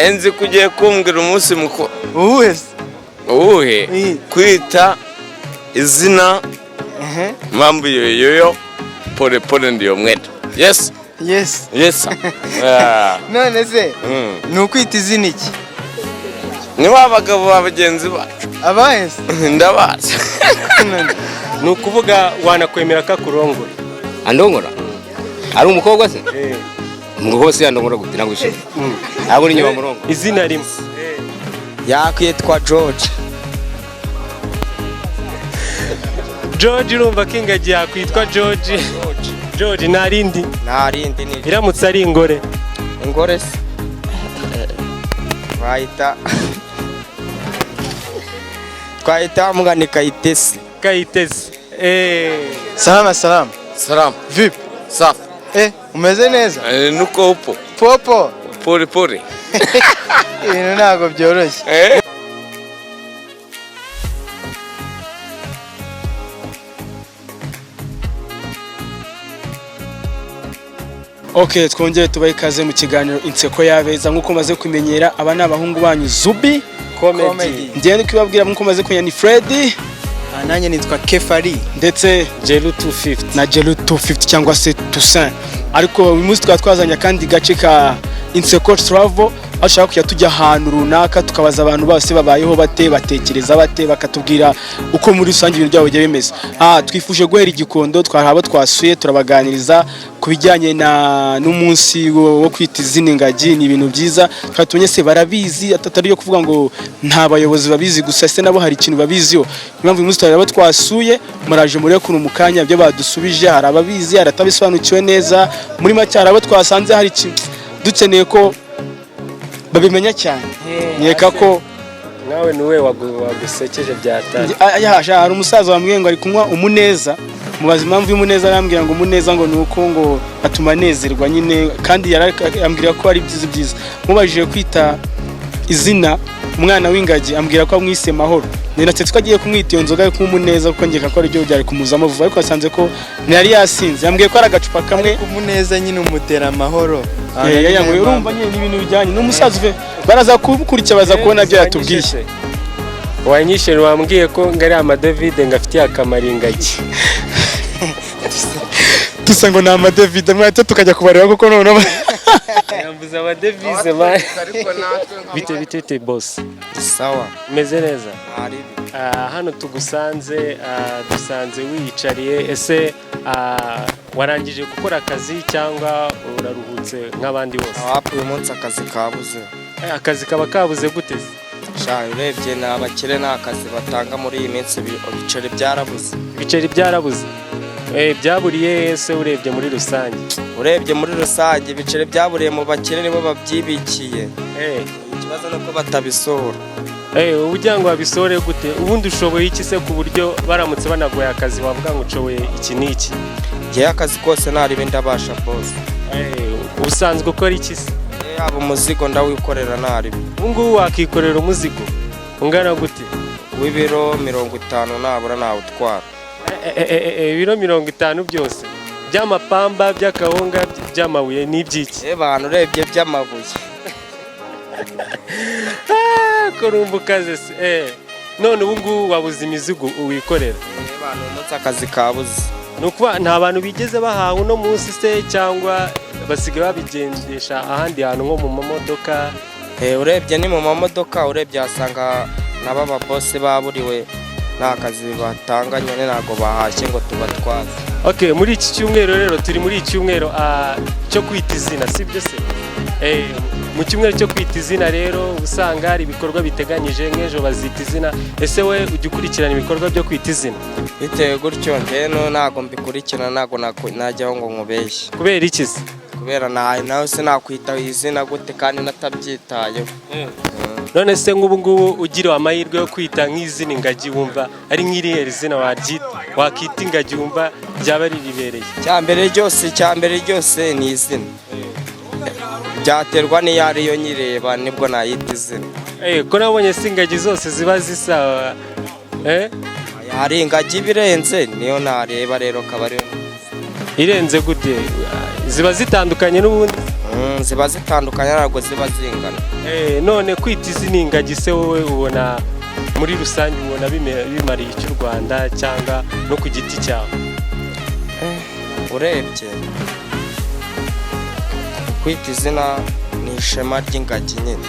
Nzi ko ugiye kumbwira umunsi mukuru. Uwuhe se? Uwuhe? Eh. Kwita izina. Ehe. Mambo yoyoyo, pole pole ndiyo mwendo. Yes. Yes. Yes. Ah. None se ni ukwita izina iki? Ni ba bagabo ba bagenzi bacu. Abahe se? Ndabazi. Ni ukuvuga wanakwemera ko akurongora? Andongora ari umukobwa se? Umukobwa hose yandongora gute? Ntabwo bishoboka, ntabwo ni nyuma murongo. Izina rimwe. Yakwitwa George. George, urumva ko ingagi yakwitwa George. George nta rindi? Nta rindi, ni Iramutse ari ingore? Ingore se twahita mugani Kayitesi. Kayitesi. Salama salama. Salamu. Vipi? Safi. Eh, umeze neza? Eh, nuko upo. Popo. Pole pole. Ibintu ntabwo byoroshye. Eh. Ok, twongere tubahe ikaze mu kiganiro Inseko y'Abeza. Nk'uko maze kumenyera, aba ni abahungu banyu Zubi Comedy. Njyewe ndi kubabwira nk'uko maze kumenya ni Freddy. Ah, nanjye nitwa Kefari. Ndetse Jeru 250. Na Jeru 250 cyangwa se Toussaint. Ariko uyu munsi twaba twazanye akandi gace ka Inseko Travel, aho dushaka kujya tujya ahantu runaka tukabaza abantu bose babayeho bate, batekereza bate, bakatubwira uko muri rusange ibintu byabo bigiye bimeze. Twifuje guhera Igikondo, twari abo twasuye turabaganiriza ku bijyanye na n'umunsi wo kwita izina ingagi. Ni ibintu byiza twari tumenye se barabizi, atari yo kuvuga ngo nta bayobozi babizi gusa, se nabo hari ikintu babiziho. Niyo mpamvu uyu munsi twari abo twasuye, muraje murebe ukuntu mu kanya ibyo badusubije. Hari ababizi, hari atabisobanukiwe neza. Muri make hari abo twasanze hari ikintu dukeneye ko babimenya cyane. Nkeka ko Nawe niwe wagusekeje byatari. Yasha, hari umusaza wambwiye ngo ari kunywa umuneza, mubaza impamvu y'umuneza, arambwira ngo umuneza ngo ni uko ngo atuma anezerwa nyine, kandi ambwira ko ari byiza byiza. Mubajije kwita izina umwana w'ingagi, ambwira ko amwise Mahoro. Ninatse ko agiye kumwita iyo nzoga yo kunywa umuneza, kuko nkeka ko aribyo byari kumuzamo vuba, ariko yasanze ko ntiyari yasinze. Yambwiye ko ari agacupa kamwe. Ariko umuneza nyine umutera amahoro. Eh, yayanyweye. Urumva nyine ni ibintu bijyanye n'umusaza uve baraza kubukurikira, baza kubona ibyo yatubwiye. Wanyishe, wambwiye ko ngo ari amadevide ngo afitiye akamaro ingagi. Dusa ngo ni amadevide, mwahita tukajya kubareba kuko noneho Yambuze amadevize man. Bite bite bite boss? Sawa. Umeze neza? Nta ribi. Ah, hano tugusanze, dusanze wiyicariye. Ese warangije gukora akazi cyangwa uraruhutse nk'abandi bose? Wapi, uyu munsi akazi kabuze. Eh, akazi kaba kabuze gute se? Sha, urebye ni abakire nta kazi batanga muri iyi minsi, ibiceri byarabuze. Ibiceri byarabuze. Eh, byaburiye ese urebye muri rusange? Urebye muri rusange ibiceri byaburiye mu bakire, nibo babyibikiye. Eh, Ikibazo ni uko batabisohora. eh, ugira ngo babisohore gute? Ubundi ushoboye iki se ku buryo baramutse banaguhaye akazi wavuga ngo ushoboye iki n'iki? Ngewe akazi kose nta ribi ndabasha bose. Eh, ubusanzwe ukora iki se? Yaba umuzigo ndawikorera nta ribi. Ubu ngubu wakikorera umuzigo ungana gute? W'ibiro 50 nabura nawutwara. Ibiro 50 byose by'amapamba, by'akawunga, by'amabuye n'iby'iki? Yewe bantu, urebye by'amabuye. Ko urumva ukaze se. Eh, none ubu ngubu wabuze imizigo wikorera? Yewe bantu, uyu munsi akazi kabuze. Ni ukuvuga nta bantu bigeze bahawe uno munsi se, cyangwa basigaye babigendesha ahandi hantu nko mu mamodoka? Eh, urebye ni mu mamodoka, urebye wasanga nabo ababosi baburiwe, nta kazi batanga nyine, ntabwo bahashye ngo tubatwaze. Okay, muri iki cyumweru rero, turi muri iki cyumweru cyo kwita izina, sibyo se? Eh, mu cyumweru cyo kwita izina rero usanga hari ibikorwa biteganyije, nk'ejo bazita izina. Ese we ujya ukurikirana ibikorwa byo kwita izina? Bitewe gutyo njyewe no ntabwo mbikurikirana, ntabwo najyaho ngo nkubeshye. Kubera iki se? Kubera nawe sinakwita izina gute kandi natabyitayeho. None se nk'ubu ngubu ugiriwe amahirwe yo kwita nk'izina ingagi, wumva ari nk'irihe zina waryita, wakita ingagi wumva ryaba riribereye? Icya mbere ryose ni izina, byaterwa n'iyo ariyo nyireba nibwo nayita izina. Eh, ko nabonye si ingagi zose ziba zisa, eh? Hari ingagi iba irenze, niyo nareba rero akaba ariyo. Irenze gute? Ziba zitandukanye n'ubundi. Ziba zitandukanye, ntabwo ziba zingana. None kwita izina ingagi se, wowe ubona muri rusange ubona bimariye iki u Rwanda cyangwa no ku giti cyawe? Urebye, kwita izina ni ishema ry'ingagi nyine.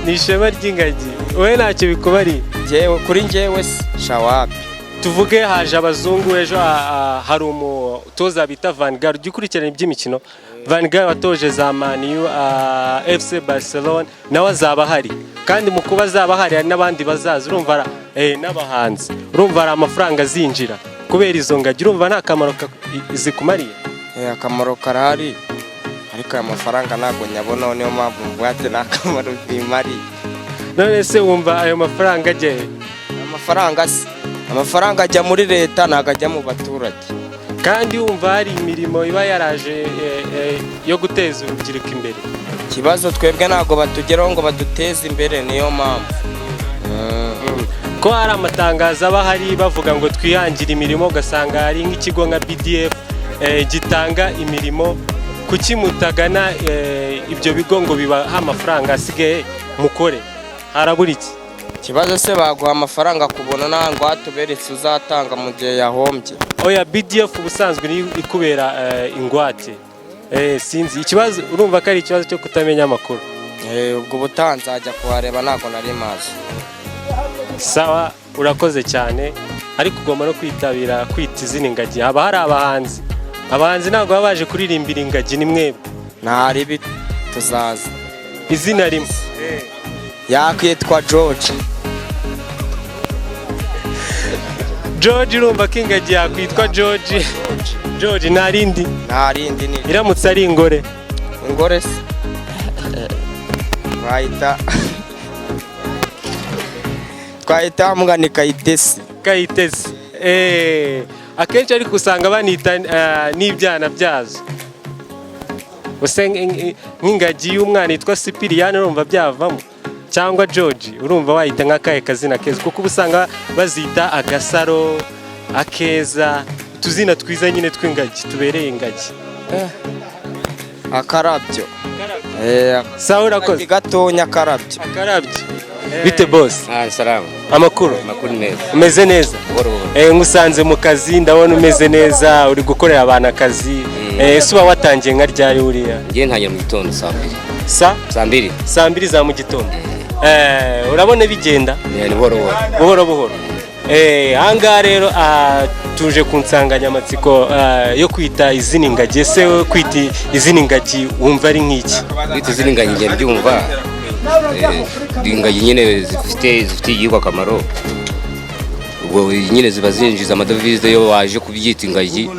Ni ishema ry'ingagi, wowe ntacyo bikubariye? Njyewe, kuri njyewe se shawapi. Tuvuge haje abazungu ejo, hari umutoza bita Van Gaal, ujya ukurikirana iby'imikino? Van Gaal watoje za Man U, FC Barcelona, nawe azaba ahari, kandi mu kuba azaba ahari hari n'abandi bazaza, urumva n'abahanzi, urumva hari amafaranga azinjira kubera izo ngagi. Urumva nta kamaro zikumariye? Akamaro karahari, ariko aya mafaranga ntabwo nyabonaho, niyo mpamvu mvuga ati nta kamaro bimariye. None se wumva ayo mafaranga ajya he? Amafaranga se, amafaranga ajya muri leta, ntabwo ajya mu baturage. Kandi wumva hari imirimo iba yaraje yo guteza urubyiruko imbere. Ikibazo twebwe ntabwo batugeraho ngo baduteze imbere, niyo mpamvu. Ko hari amatangazo aba ahari bavuga ngo twihangire imirimo, ugasanga hari nk'ikigo nka BDF gitanga imirimo, kuki mutagana ibyo bigo ngo bibahe amafaranga asigaye mukore? Harabura iki? Ikibazo se, baguha amafaranga kubona nta ngwate uberetse uzatanga mu gihe yahombye? Oya, BDF ubusanzwe niyo ikubera ingwate. Sinzi ikibazo, urumva ko ari ikibazo cyo kutamenya amakuru. Ubwo ubutaha nzajya kuhareba, ntabwo nari mazi. Sawa, urakoze cyane, ariko ugomba no kwitabira kwita izina ingagi. Haba hari abahanzi, abahanzi ntabwo baba baje kuririmbira ingagi, ni mwebwe. Nta ribi, tuzaza. Izina rimwe. Yakwitwa George. George, urumva ko ingagi yakwitwa George? George, nta rindi? Nta rindi, ni Iramutse ari ingore? Ingore se twahita mugani Kayitesi. Kayitesi. Akenshi ariko usanga banita n'ibyana byazo. Use nk'ingagi y'umwana yitwa Sipiriyani, urumva byavamo? Cyangwa George, urumva wayita nk'akahe kazina keza? Kuko uba usanga bazita Agasaro, Akeza, utuzina twiza nyine tw'ingagi tubereye ingagi. Akarabyo. Sawa, urakoze. Akagi gatonya, Akarabyo. Akarabyo. Bite boss? Ah, salamu. Amakuru? Amakuru neza. Umeze neza? Buhoro buhoro. Ngusanze mu kazi, ndabona umeze neza, uri gukorera abantu akazi. Ese uba watangiye nka ryari uriya? Ngiye ntangira mu gitondo saa 2. Sa Saa 2. Saa 2 za mu gitondo. Urabona bigenda? Ni buhoro buhoro. Buhoro buhoro. Ahangaha rero tuje ku nsanganyamatsiko yo kwita izina ingagi. Ese wowe kwita izina ingagi wumva ari nk'iki? Kwita izina ingagi njye mbyumva. Ingagi nyine zifitiye igihugu akamaro. Ubwo nyine ziba zinjiza amadovize, iyo waje kubyita ingagi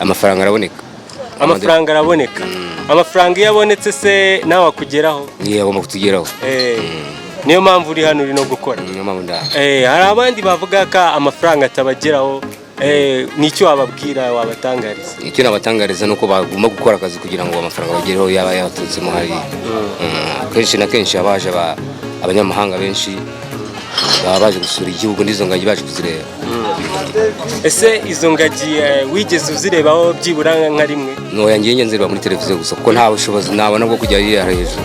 amafaranga araboneka. Amafaranga araboneka. Amafaranga iyo abonetse se nawe akugeraho? Niyo agomba kutugeraho. Niyo mpamvu uri hano, uri no gukora. Niyo mpamvu ndaha. Hari abandi bavuga ko amafaranga atabageraho, nicyo wababwira, wabatangariza? Icyo nabatangariza ni uko bagomba gukora akazi kugira ngo amafaranga bagereho yaba yaturutsemo hariya. Kenshi na kenshi haba haje abanyamahanga benshi, baba baje gusura igihugu n'izo ngagi baje kuzireba. Ese izo ngagi wigeze uzirebaho byibura nka rimwe? Ntoya, ngiye nzireba muri televiziyo gusa, kuko nta bushobozi nabona bwo kujya hiriya hejuru.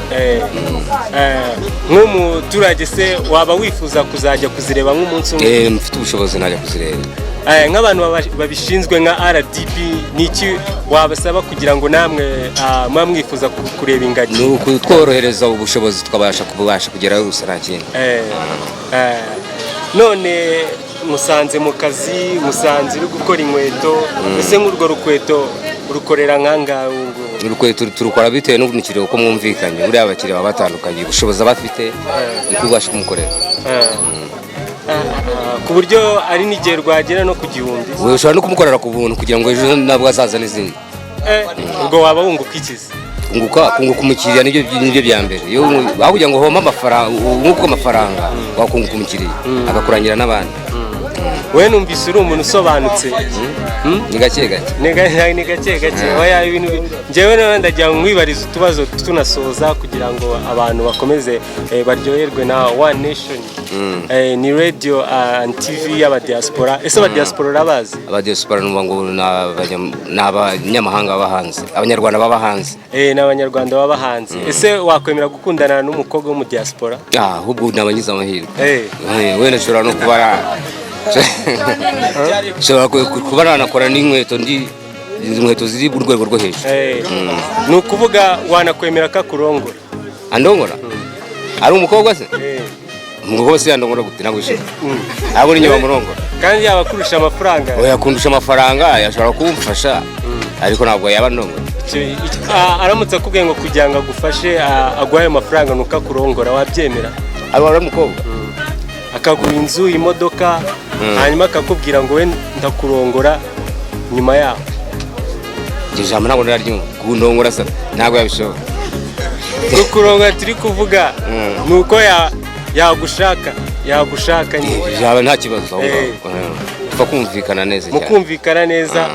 Nk'umuturage se waba wifuza kuzajya kuzireba nk'umunsi umwe? Mfite ubushobozi najya kuzireba. Nk'abantu babishinzwe nka RDB, niki wabasaba kugira ngo namwe muba mwifuza kureba ingagi? Ni ukutworohereza ubushobozi tukabasha kubasha kugerayo gusa, nta kindi. None musanze mu kazi, musanze uri gukora inkweto, ese nk'urwo rukweto urukorera nkangahe ubu ngubu? Urukweto turukora bitewe n'umukiriya uko mwumvikanye. Buriya abakiriya baba batandukanye, ubushobozi aba afite niko ubasha kumukorera. Ku buryo ari n'igihe rwagera no ku 1000? Wowe ushobora no kumukorera ku buntu kugira ngo ejo nabwo azaza n'izindi. Ubwo waba wunguka ikizi? Kunguka umukiriya nibyo bya mbere. Iyo aho kugira ngo uhombe amafaranga, wunguke amafaranga, wakunguka umukiriya agakurangira n'abandi. Wowe numvise uri umuntu usobanutse. Ni gake gake. Ni gake gake. Oya, ibintu njyewe rero ndagira ngo nkwibarize utubazo tunasoza kugira ngo abantu bakomeze baryoherwe na One Nation. Ni radio and TV y'abadiaspora. Ese abadiaspora urabazi? Abadiaspora numva ngo ni abanyamahanga baba hanze, abanyarwanda baba hanze. Ni abanyarwanda baba hanze. Ese wakwemera gukundana n'umukobwa wo mu diaspora? Ah, ahubwo ni abanyize amahirwe. Wenda nshobora no kuba nshobora kuba nanakora n'inkweto, ndi inkweto ziri ku rwego rwo hejuru. Ni ukuvuga wanakwemera ko akurongora? Andongora ari umukobwa se? Eh. Umukobwa se yandongora gute? Ntabwo bishoboka, ntabwo ni bamurongora. Kandi yaba akurusha amafaranga? Oya, kundusha amafaranga yashobora kumfasha, ariko ntabwo yaba andongora. Aramutse akubwiye ngo kugira ngo agufashe, aguhe ayo mafaranga nuko akurongora, wabyemera? Ari umukobwa? Akaguha inzu, imodoka, hanyuma akakubwira ngo we ndakurongora nyuma yaho. Iryo jambo ntabwo nararyumva. Kundongora se ntabwo yabishobora. Kukurongora turi kuvuga ni uko yagushaka nyine. Yaba nta kibazo aho ngaho. Tupfa kumvikana neza cyane. Mukumvikana neza,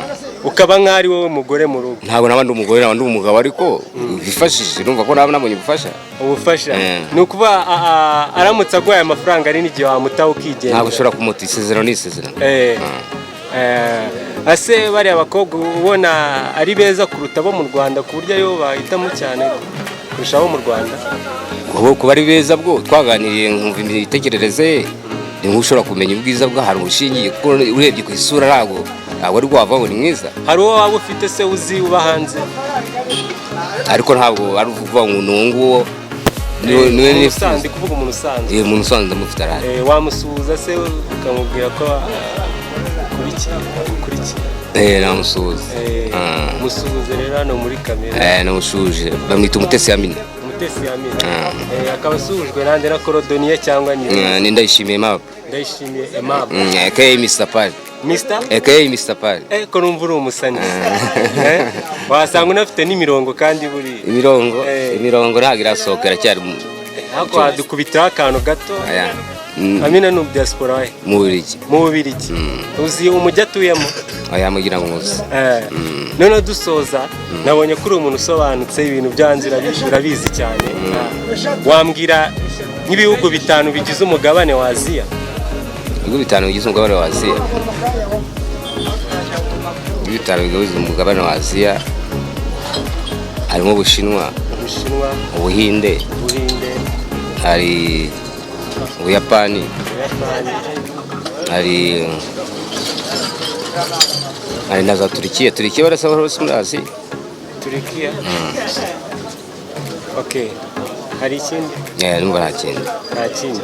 ukaba nk'aho ari wowe mugore mu rugo. Ntabwo naba ndi umugore, naba ndi umugabo ariko wifashije, numva ko naba nabonye ubufasha. Ubufasha. Ni ukuvuga aramutse aguhaye amafaranga ari n'igihe wamutaha ukigendera? Ntabwo ushobora kumuta. Isezerano ni isezerano. Ase bariya bakobwa ubona ari beza kuruta abo mu Rwanda, ku buryo ayo bahitamo cyane kurusha abo mu Rwanda? Kuba kuba ari beza bwo twaganiriye nkumva imitekerereze ye, ni nk'ushobora kumenya ubwiza bw'ahantu bushingiye, kuko urebye ku isura ntabwo ari rwava ngo ni mwiza. Hari uwo waba ufite se uzi uba hanze? Ariko ntabwo ari ukuvuga ngo ni uwo nguwo niwe niwe Umuntu nifuza. usanzwe, kuvuga umuntu usanzwe. Umuntu usanzwe ndamufite, arahari. Wamusuhuza se ukamubwira ko ukurikiye ukurikiye? Namusuhuza. Musuhuze rero hano muri kamera. Namusuhuje, bamwita Umutesi Amina. Umutesi Amina. Akaba asuhujwe nande, na Korodoniye cyangwa ni Ni Ndayishimiye Aimable. Ndayishimiye Aimable. Aka Mr Pari. Mr. Aka Mr Pari. Ko numva uri umusani. Wasanga unafite n'imirongo kandi buri Imirongo? Imirongo ntabwo irasohoka, iracyari Ariko wadukubitaho akantu gato. Aya. Amina ni diaspora we? Mu Bubiligi. Mu Bubiligi. Uzi umujyi atuyemo? Oya, mugira ngo muzi. Noneho dusoza, nabonye ko uri umuntu usobanutse, ibintu byo hanze urabizi cyane. Wambwira nk'ibihugu bitanu bigize umugabane wa Aziya? Ibihugu bitanu bigize umugabane wa Aziya, ibihugu bitanu bigize umugabane wa Aziya harimo Ubushinwa, Ubushinwa. Ubuhinde, Ubuhinde. hari Ubuyapani, Ubuyapani. hari na za Turikiya. Turikiya barasaba hose muri Aziya. Turikiya. Okay, hari ikindi? Numva nta kindi. Nta kindi,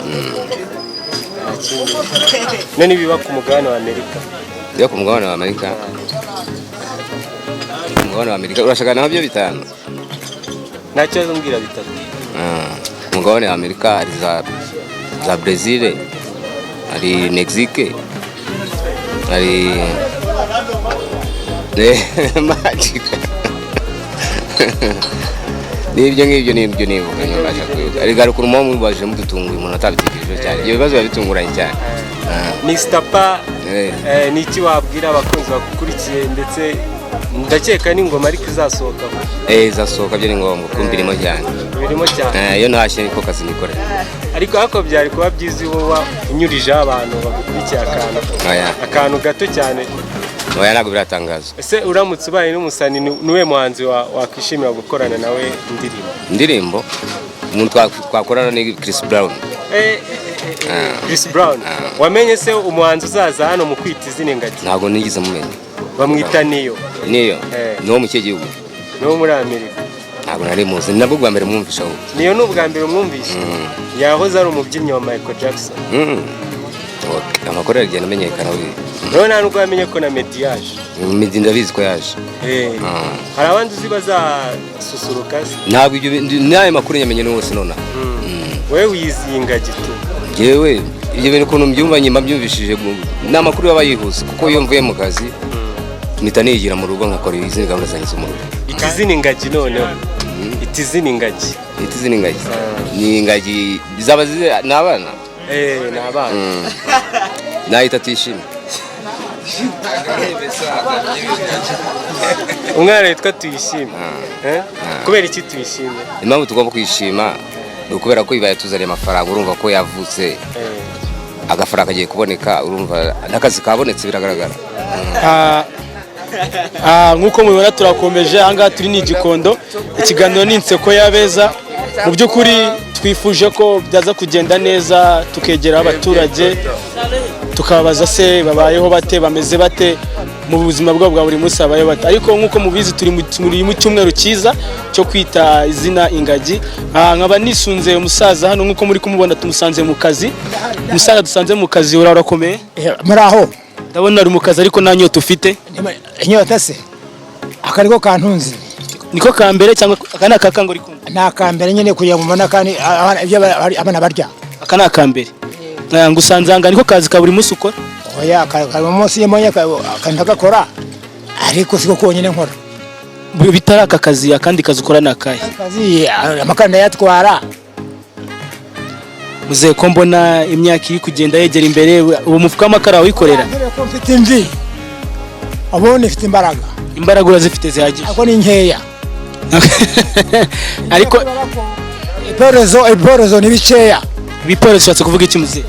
nta kindi. None ibiba ku mugabane wa Amerika? Biba ku mugabane wa Amerika, ku mugabane wa Amerika urashaka nabyo bitanu? Nta kibazo, mbwira bitatu. Ah, ku mugabane wa Amerika hari za Brazil, hari Mexique, hari Magic, n'ibyo ngibyo n'ibyo nibuka nyabasha kwibuka. Ariko hari ukuntu muba mubaje mudutunguye, umuntu atabitekerejeho cyane. Ibyo bibazo biba bitunguranye cyane. Mr. Pa, ni iki wabwira abakunzi bagukurikiye? Ndetse ndakeka n'ingoma ariko izasohoka vuba. Izasohoka byo ni ngombwa kuko mbirimo cyane. Birimo cyane. Iyo ntashye niko kazi nikorera. Ariko byari kuba byiza iyo uba unyurijeho abantu bagukurikiye akantu, Oya. akantu gato cyane. Oya, ntabwo biratangazwa. Ese uramutse ubaye n'umusani, ni uwuhe muhanzi wakwishimira gukorana nawe indirimbo? Indirimbo, umuntu twakorana ni Chris Brown. Chris Brown. Wamenye se umuhanzi uzaza hano mu kwita izina ingagi? Ntabwo nigeze mumenya. Bamwita Niyo. Niyo? Eh. Ni uwo mu kihe gihugu? Ni wo muri Amerika. Ntabwo nari muzi, ni nabwo bwa mbere mwumvisha ahubwo. Niyo ni ubwa mbere umwumvishe? Yahoze ari umubyinnyi wa Michael Jackson. Okay. Amakuru aragenda amenyekana we. Rero nta nubwo wamenye ko na Meddy yaje? Meddy ndabizi ko yaje. Hari abandi uzi bazasusuruka se? Ntabwo ibyo n'ayo makuru nyamenye n'uwose nonaha. Wowe wiyiziye ingagi tu? Njyewe ibyo bintu ukuntu mbyumva nyuma mbyumvishije ni amakuru aba yihuse, kuko iyo mvuye mu kazi mpita nigira mu rugo nkakora izindi gahunda zanjye zo mu rugo. Ita izina ingagi noneho, ita izina ingagi. Ita izina ingagi, ni ingagi zaba ni abana? Ni abana. Nahita Tuyishime. Umwana witwa Tuyishime. Eh? Kubera iki Tuyishime? Impamvu tugomba kwishima ni ukubera ko ibaye tuzaniye amafaranga, urumva ko yavutse, agafaranga kagiye kuboneka, urumva n'akazi kabonetse, biragaragara. Nk'uko mubibona turakomeje. Ahangaha turi ni Igikondo, ikiganiro ni Inseko y'Abeza. Mu by'ukuri twifuje ko byaza kugenda neza, tukegera abaturage tukababaza se babayeho bate, bameze bate mu buzima bwabo bwa buri munsi, babayeho bate. Ariko nk'uko mubizi turi mu cyumweru cyiza cyo kwita izina ingagi. Nkaba nisunze umusaza hano, nk'uko muri kumubona tumusanze mu kazi. Umusaza dusanze mu kazi, urakomeye? Muraho. Ndabona ari mu kazi ariko nta nyota ufite. Inyota se akariko kantunze. Niko ka mbere cyangwa aka ni aka ngo uri kumva? Ni akambere nyine, kugira ngo mbone akandi ibyo abana barya. Aka ni akambere. Ngusanze aha niko kazi ka buri munsi ukora? Oya, kari munsi y'imponye ndagakora, ariko siko konyine nkora. Bitari aka kazi, akandi kazi ukora ni akahe? Akazi, amakara ndayatwara. Muzehe, ko mbona imyaka iri kugenda yegera imbere, ubu mufuka w'amakara wikorera? Kubera ko mfite imvi, ubundi mfite imbaraga. Imbaraga urazifite zihagije? Ariko ni nkeya. Ariko Iborozo ni bikeya. Ibiporozo bishatse kuvuga iki, muzehe?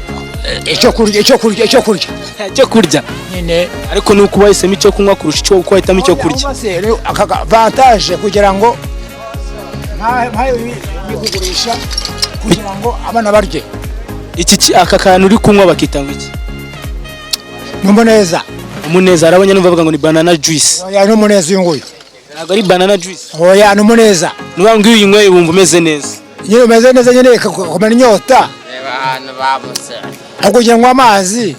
Icyo kurya, icyo kurya, icyo kurya. Icyo kurya. Nyine. Ariko ni uko wahisemo icyo kunywa kurusha icyo uko wahitamo icyo kurya. Vantage kugira ngo mpaye ibi kugurisha kugira ngo abana barye. Aka kantu uri kunywa bakita ngo iki? Ni umuneza. Umuneza. Arabonye numva bavuga ngo ni banana juice. Oya, ni umuneza uyu nguyu. Ntabwo ari banana juice? Oya, ni umuneza. Nuba ngo iyo uyinyweye wumva umeze neza? Nyine umeze neza nyine, kumara inyota. Reba ahantu bamuse. Aho kugira ngo amazi,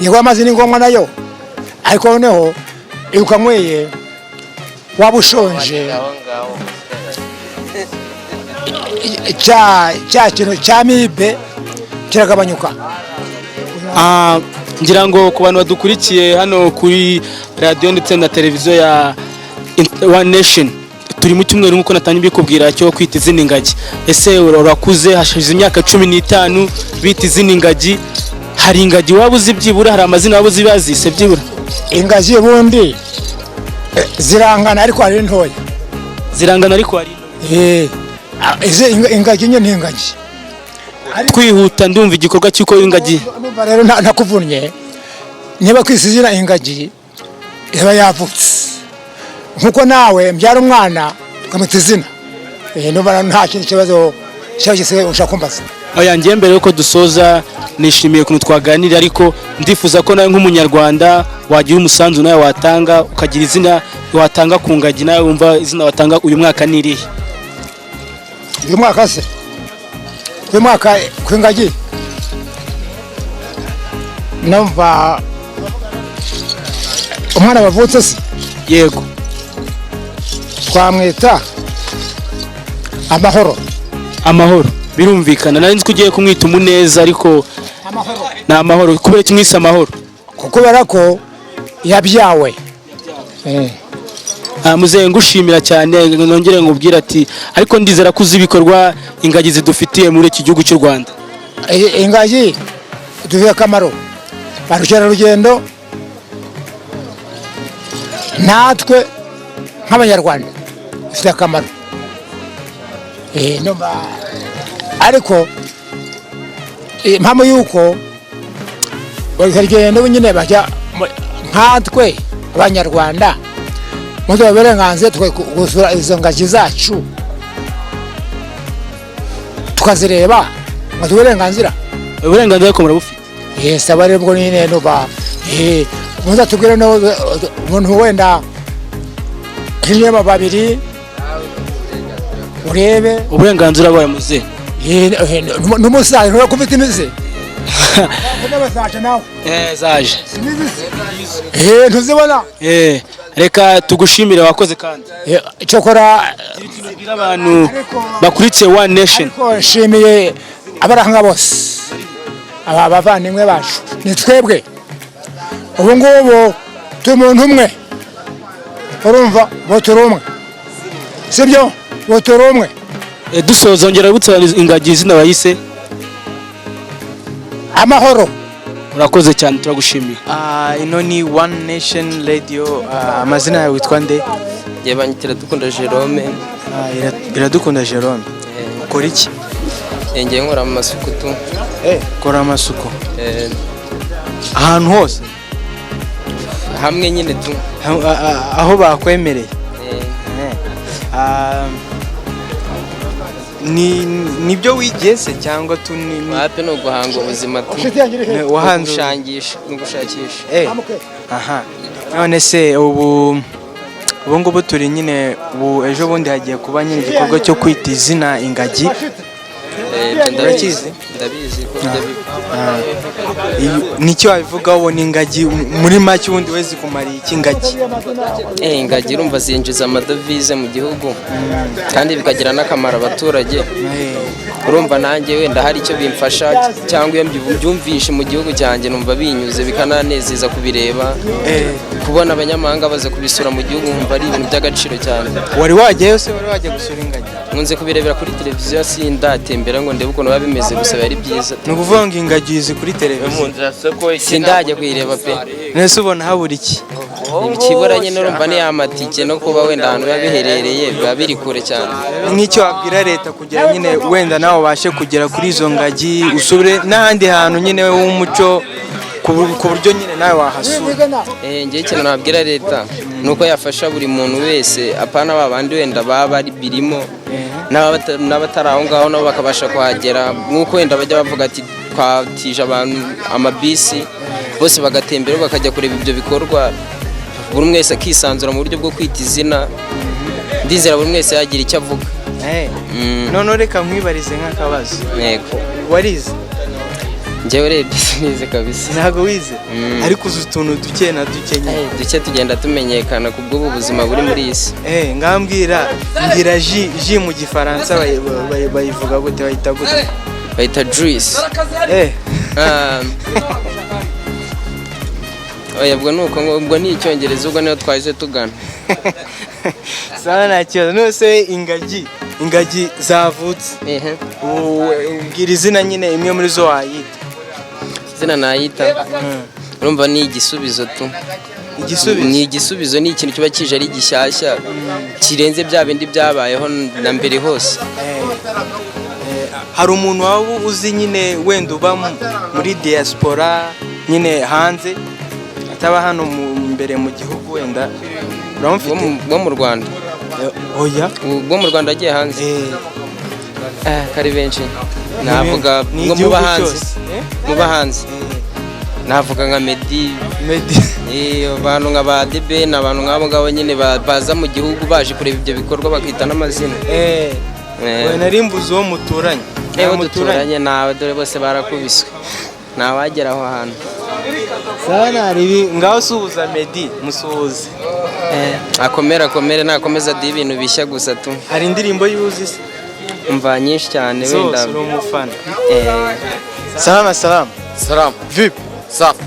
yego amazi ni ngombwa nayo, ariko noneho iyo ukanyweye waba ushonje, aho ngaho. Cya kintu cya mibe kiragabanyuka. Ngira ngo ku bantu badukurikiye hano kuri radiyo ndetse na televiziyo ya One Nation, turi mu cyumweru nk'uko natangiye mbikubwira cyo kwita izina ingagi. Ese urakuze, hashize imyaka 15 bita izina ingagi, hari ingagi waba uzi byibura? Hari amazina waba uzi bazise byibura? Ingagi ubundi zirangana, ariko hari ntoya. Zirangana ariko hari Izi ingagi nyine ni ingagi. Twihuta, ndumva igikorwa cy'uko ingagi Numva rero ntakuvunnye, niba kwisi izina ingagi iba yavutse, nkuko nawe mbyara umwana ukamwita izina. Numva nta kindi kibazo cyaba gisigaye ushaka kumbaza. Oya, ngiye mbere yuko dusoza, nishimiye ukuntu twaganira, ariko ndifuza ko nawe nk'umunyarwanda wagira umusanzu nawe watanga, ukagira izina watanga ku ngagi. Nawe wumva izina watanga uyu mwaka ni irihe? Uyu mwaka se, uyu mwaka ku ingagi numva umwana wavutse se? Yego. Twamwita Amahoro. Amahoro, birumvikana. Nari nzi ko ugiye kumwita Umuneza, ariko ni Amahoro. Kubera iki mwise Amahoro? Kubera ko yabyawe. Muzehe, ngushimira cyane, nongere nkubwire ati ariko ndizera ko uzi ibikorwa ingagi zidufitiye muri iki gihugu cy'u Rwanda. Ingagi dufitiye akamaro ba rukerarugendo, natwe nk'abanyarwanda dufite akamaro. Ariko impamvu y'uko ba rukerarugendo nyine bajya nkatwe abanyarwanda muduha uburenganzira twe gusura izo ngagi zacu tukazireba, ngo tuhe uburenganzira. Uburenganzira ariko murabufite. Yes, aba rero ubwo nyine nuba muzatubwire no umuntu wenda hinjiyemo babiri urebe. Uburenganzira bwawe, muzehe. N'umusaza ntuba ufite imizi n'abazaje nawe. Zaje. Ntuzibona. Reka tugushimire, wakoze kandi. Cyokora Tubwire abantu bakurikiye One Nation. Ariko nshimiye abarahanga bose, aba bavandimwe bacu, ni twebwe ubu ngubu turi umuntu umwe, urumva bo turi umwe, sibyo? Bo turi umwe. Dusoza, ongera wibutse ingagi izina bayise. Amahoro. Urakoze cyane, turagushimiye. Ino ni One Nation Radio. Amazina yawe witwa nde? Njye banyitira Dukunda Jerome. Iradukunda Jerome, ukora iki? Ngiye nkora mu masuku tu. Ukora amasuku? Eh. Ahantu hose? Hamwe nyine tu. Aho bakwemereye? Eh. Ni nibyo wigiye se cyangwa tu ni Wapi, ni uguhanga ubuzima tu. Wahanze Gushangisha, ni ugushakisha. Aha, none se ubu ngubu turi nyine, ubu ejo bundi hagiye kuba nyine igikorwa cyo kwita izina ingagi. Ibyo ndabizi. Urakizi? Ndabizi ko bijya biba. Nicyo wabivugaho? Ubona ingagi muri make ubundi we zikumariye iki ingagi? Ingagi urumva zinjiza amadovize mu gihugu kandi bikagira n'akamaro abaturage. Urumva nanjye wenda hari icyo bimfasha, cyangwa iyo mbyumvishe mu gihugu cyanjye numva binyuze, bikananezeza kubireba, kubona abanyamahanga baza kubisura mu gihugu, nkumva ari ibintu by'agaciro cyane. Wari wajyayo se? Wari wajya gusura ingagi? Nkunze kubirebera kuri televiziyo, sindatembera ngo ndebe ukuntu biba bimeze, gusa biba ari byiza. Ni ukuvuga ngo ingagi uzi kuri televiziyo? Sindajya kuyireba pe. Nese ubona habura iki? Ikibura nyine urumva ni ya matike no kuba wenda ahantu biba biherereye biba biri kure cyane. Nk'icyo wabwira leta kugira nyine wenda nawe ubashe kugera kuri izo ngagi, usubire n'ahandi hantu nyine w'umuco, ku buryo nyine nawe wahasura? Njyewe ikintu nabwira leta ni uko yafasha buri muntu wese, apana ba bandi wenda baba bari birimo, n'abatari aho ngaho nabo bakabasha kuhagera, nk'uko wenda bajya bavuga ati twatije abantu amabisi, bose bagatembera bakajya kureba ibyo bikorwa, buri umwe wese akisanzura mu buryo bwo kwita izina. Ndizera buri umwe wese yagira icyo avuga. None reka nkwibarize nk'akabazo. Yego. Warize? Njyewe urebye sinize kabisa. Ntabwo wize? Mm. Ariko uzi utuntu duke na duke nyine? Duke tugenda tumenyekana ku bw'ubu buzima buri muri iyi si. Ngambwira, mbwira jus mu Gifaransa bayivuga gute, bayita gute? Bayita juice. Oya, ubwo ni uko ngo, ubwo ni Icyongereza, ubwo niyo twahise tugana. Sawa, nta kibazo. None se ingagi zavutse, mbwira izina nyine imwe muri zo wayita. Izina nayita urumva ni igisubizo tu. Igisubizo? Ni igisubizo, ni ikintu kiba kije ari gishyashya kirenze bya bindi byabayeho na mbere hose. Hari umuntu waba uzi nyine wenda uba muri diaspora nyine hanze, ataba hano imbere mu gihugu, wenda uramufite? Wo mu Rwanda? Oya. Wo mu Rwanda agiye hanze? Kari benshi navuga Ni ngo igihugu muba hanze. cyose. Muba hanze navuga nka Meddy. Meddy. Abantu nka ba The Ben, abantu nk'abo ngabo nyine baza mu gihugu baje kureba ibyo bikorwa bakita n'amazina. We nari mbuze uwo muturanye. Uwo duturanye nawe, dore bose barakubiswe, ntawagera aho hantu. Sawa, naribi ngaho suhuza Meddy, musuhuze. Akomere, akomere, nakomeza aduhe ibintu bishya gusa tu. Hari indirimbo yuzi se? Umva, nyinshi cyane wenda. Zose uri umufana? Salama salama. Salama. Vipi? Safi.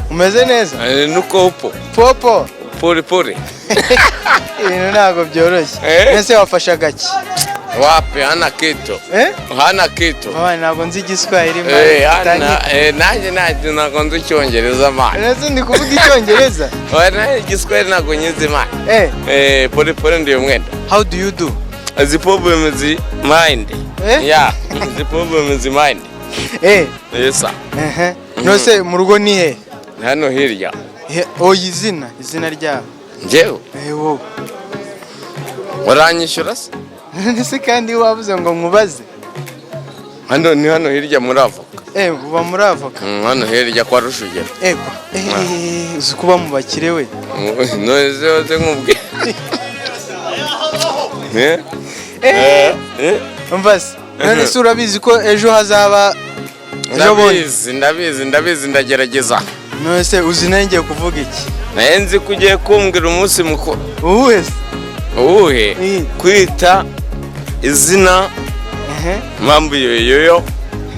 Umeze neza? Nuko upo. Popo. Pole pole. Ibintu ntabwo byoroshye. Ese wafashe agaki? Wapi, hana kitu. Hana kitu. Mama, ntabwo nzi Igiswahili man. Hana, nanjye ntabwo nzi Icyongereza man. Ese ndi kuvuga Icyongereza? Oya, nanjye Igiswahili ntabwo nyizi man. Pole pole ndiyo mwendo. How do you do? The problem is mind. Yeah, the problem is mind. Yes sir. Ehe. Nose mu rugo ni he? Hano hirya. Oya, izina ryabo. Njyewe? Wowe. Uranyishyura se? Ese kandi wabuze ngo nkubaze? Hano ni hano hirya muri avoka. Uba muri avoka? Hano hirya kwa Rushugero. Ego. Uzi kuba mu bakire we. None se wose nkubwire. Eh? Umva se. None se urabizi ko ejo hazaba ejo bundi? Ndabizi, ndabizi, ndabizi, ndagerageza. None se uzi ngiye kuvuga iki? Naye nzi ko ugiye kumbwira umunsi mukuru. Uwuhe se? Uwuhe? Kwita izina mambo yoyoyo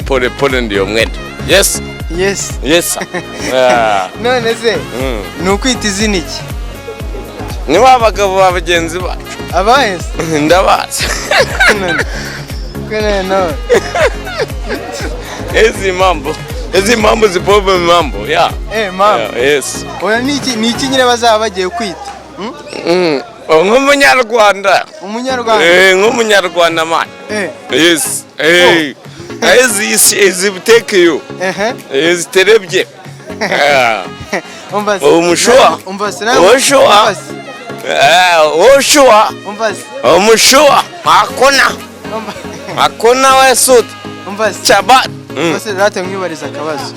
pole pole ndiyo mwendo. Yes. Yes. Yes sir. Ah. None se ni ukwita izina iki? Ni ba bagabo ba bagenzi bacu. Abahe se? Ndabazi. None. Ezi mambo. Izi mambo zi problem mambo, yeah. Mama. Yeah, yes. Oya, ni iki nyine bazaba bagiye kwita? Oh, nk'umunyarwanda. Umunyarwanda. Nk'umunyarwanda man. Yes. Izi izi take you. Izi terebye. Yeah. Umva se. Umushua. Umva se nawe. Umushua. Umva se. Ushua. Umva se. Umushua. Hakuna. Umva. Hakuna wesuti. Umva se. Chaba. Umva se, rate mwibariza akabazo.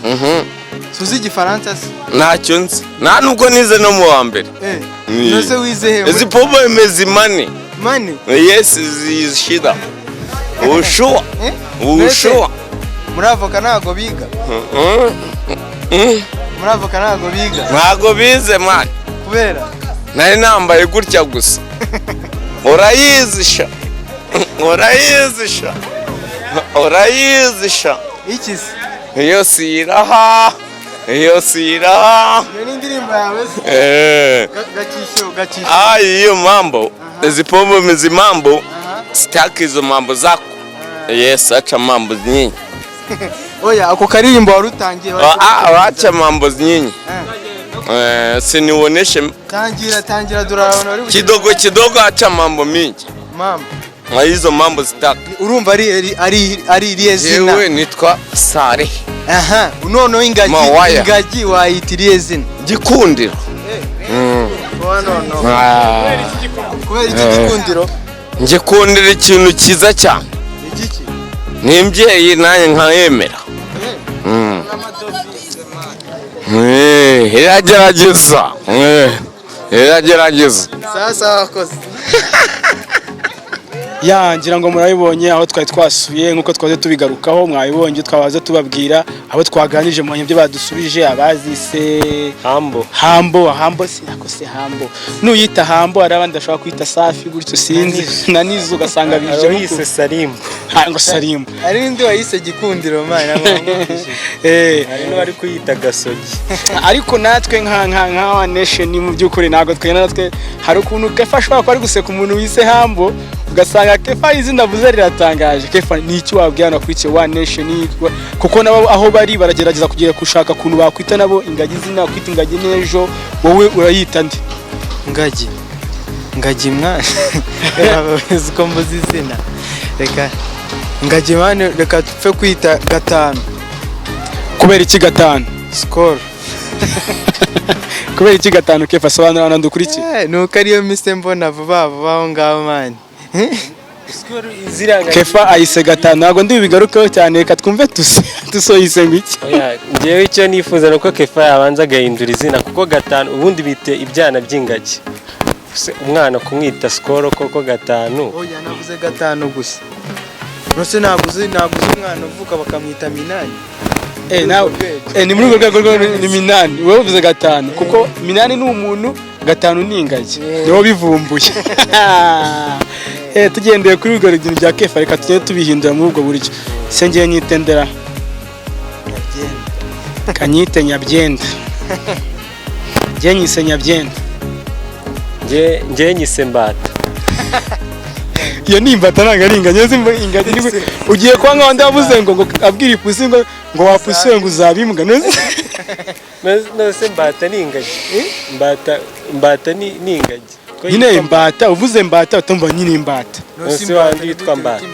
Suzi igifaransa se? Ntacyo nzi. Nta nubwo nize no mu wa mbere. Nose wize he? Izi problem is money. Money. Yes, is shida. Ushua. Ushua. Muri avoka ntago biga. Muri avoka ntago biga. Ntago bize man. Kubera? Nari nambaye gutya gusa. Urayizi sha. Urayizi sha. Urayizi sha. Iki se? Iyo siraha. Iyo siraha. Iyo ni indirimbo yawe se? Eh. Gakisho gakisho. Ah, hiyo mambo. Hizi pombe hizi mambo. Sitaki hizo mambo zako. Yes, acha mambo nyinyi. Oya, ako karirimbo wari utangiye. Ah, acha mambo nyinyi. Siniuoneshe. Tangira tangira, dore abantu bari Kidogo kidogo, acha mambo mingi. Mama. Na hizo mambo sitaki. Urumva ari irihe zina? Yewe nitwa Sare. Aha, noneho ingagi. Mawaya. Ingagi wayita irihe zina? Gikundiro. Oya, noneho. Ah. Kubera iki gikundiro? Ngikundira ikintu cyiza cyane. Igiki? Ni imbyeyi nanjye nkayemera. Iragerageza. Iragerageza. Sasa wakoze. Ya, ngira ngo murabibonye aho twari twasuye, nk'uko twaze tubigarukaho, mwabibonye, twabaze tubabwira abo twaganije mu ibyo badusubije, abazise Hambo. Hambo, Hambo si ako se Hambo, nuyita Hambo hari abandi bashobora kwita Safi gutyo, sinzi na nizo ugasanga bije. Wiyise Salimu. Ngo Salimu. Hari n'undi wayise gikundiro man, ntabwo. Hari n'uwari kuyita Gasogi. Ariko natwe nka One Nation, mu by'ukuri ntabwo twena natwe. Hari ukuntu Kefa ashobora kuba ari guseka umuntu wise Hambo, ugasanga Kefa izina avuze riratangaje. Kefa, ni iki wabwira hano kuri One Nation? Kuko nabo aho bari baragerageza kugera gushaka ukuntu bakwita nabo ingagi izina, kwita ingagi n'ejo wowe urayita nde? Ngagi, ngagi mwana, uzi ko mbuze izina. Reka ngagi man, reka tupfe kwita gatanu. Kubera iki gatanu? Skol. Kubera iki gatanu, Kefa? Sobanura abantu dukurikiye. Nuko ariyo mise mbona vuba vuba aho ngaho man. Ziriya ngagi. Kefa ayise gatanu, ntabwo ndi bubigarukeho cyane, reka twumve tuse tusoyise ngo iki. Oya, njyewe icyo nifuza ni uko Kefa yabanza agahindura izina, kuko gatanu ubundi bite ibyana by'ingagi. Se umwana kumwita Skol koko gatanu? Oya, navuze gatanu gusa. Nose ntabwo uzi umwana uvuka bakamwita Minani? Nawe ni muri urwo rwego rwo ni Minani, wowe uvuze gatanu kuko Minani ni umuntu, gatanu ni ingagi, niwo bivumbuye. Tugendeye kuri urwo rugero bya Kefa, reka tugende tubihindura muri ubwo buryo. Se ngiye nyitendera kanyite Nyabyenda, ngiye nyise Nyabyenda. Njye nyise Mbata. Iyo ni imbata, ntabwo ari ingagi. Ingagi ugiye kuba nkaho ndavuze ngo abwira ipusi ngo wapusi we ngo uzaba imbwa. Nose mbata ni ingagi? Mbata ni ingagi? Ko Nyine yitwa imbata, uvuze imbata utumva nyine imbata. Nose wandi witwa Mbata.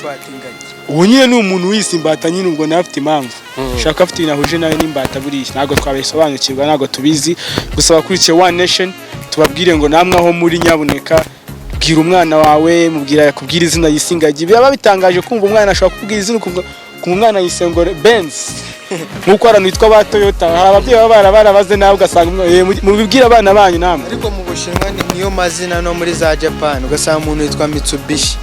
Ubu nyine ni umuntu wise imbata nyine, ubwo nawe afite impamvu ushaka, afite ibintu ahuje nawe n'imbata. Buriya ntabwo twabisobanukirwa, ntabwo tubizi. Gusa abakurikiye One Nation, tubabwire ngo namwe aho muri, nyabuneka bwira umwana wawe, mubwira kubwira izina yise ingagi. Biba bitangaje kumva umwana ashobora kubwira izina, ukumva kumva umwana yise ngo Benz, nk'uko hari abantu bitwa ba Toyota, hari ababyeyi baba barabaze nawe ugasanga mubibwire abana banyu namwe. Ariko mu Bushinwa niyo mazina, no muri za Japan ugasanga umuntu yitwa Mitsubishi.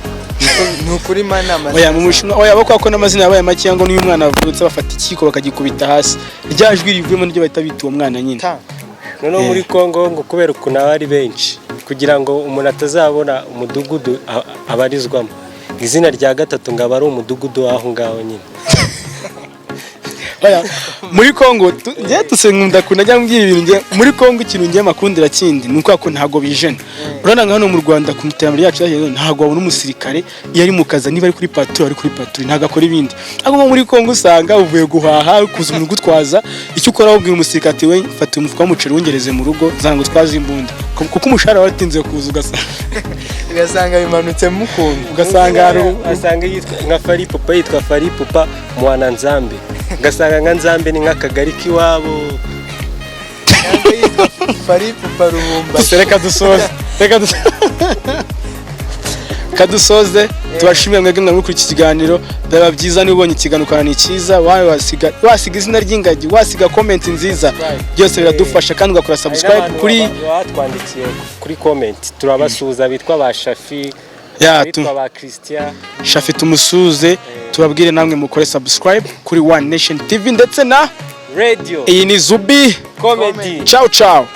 Ni ukuri man, amazina. Oya, mu Bushinwa oya, bo ko n'amazina yabaye makeya, ngo n'uyu mwana avutse bafata ikiko bakagikubita hasi, rya jwi rivuyemo niryo bahita bita uwo mwana nyine. Ta. Noneho muri Congo ngo kubera ukuntu aba ari benshi, kugira ngo umuntu atazabona umudugudu abarizwamo, izina rya gatatu ngo aba ari umudugudu w'aho ngaho nyine. Oya, muri Kongo njye tusenkunda kuntu ajya mbwira ibintu. Njye muri Kongo ikintu njye makundira kindi ni uko ntabwo bijena. Urabona nka hano mu Rwanda, ku iterambere ryacu ryageze, ntabwo wabona umusirikare iyo ari mu kazi, niba ari kuri patrouille, ari kuri patrouille, ntabwo akora ibindi. Ariko nko muri Kongo usanga uvuye guhaha, kuza umuntu ugutwaza, icyo ukora wabwira umusirikare ati: "We fata umufuka w'umuceri wungereze mu rugo, zanga ngo utwaze imbunda," kuko umushahara waratinze kuza, ugasanga Ugasanga bimanutsemo ukuntu. Ugasanga hari Asanga yitwa nka Fally Ipupa, yitwa Fally Ipupa Mwana Nzambe, ugasanga nka Nzambe ni nk'akagari k'iwabo. Cyangwa yitwa Fally Ipupa Rubumba. Gusa reka dusoze, reka dusoze. Tubashimire mwebwe mwari muri iki kiganiro. Byaba byiza niba ubonye ikiganiro ukabona ni cyiza, wasiga izina ry'ingagi, wasiga comment nziza, byose biradufasha, kandi ugakora subscribe kuri Batwandikiye kuri comment, turabasuhuza, bitwa ba Shafi, Ya, bitwa ba Christian. Shafi tumusuze, tubabwire namwe mukore subscribe kuri One Nation TV ndetse na Radio. Iyi ni Zubi Comedy. Ciao ciao.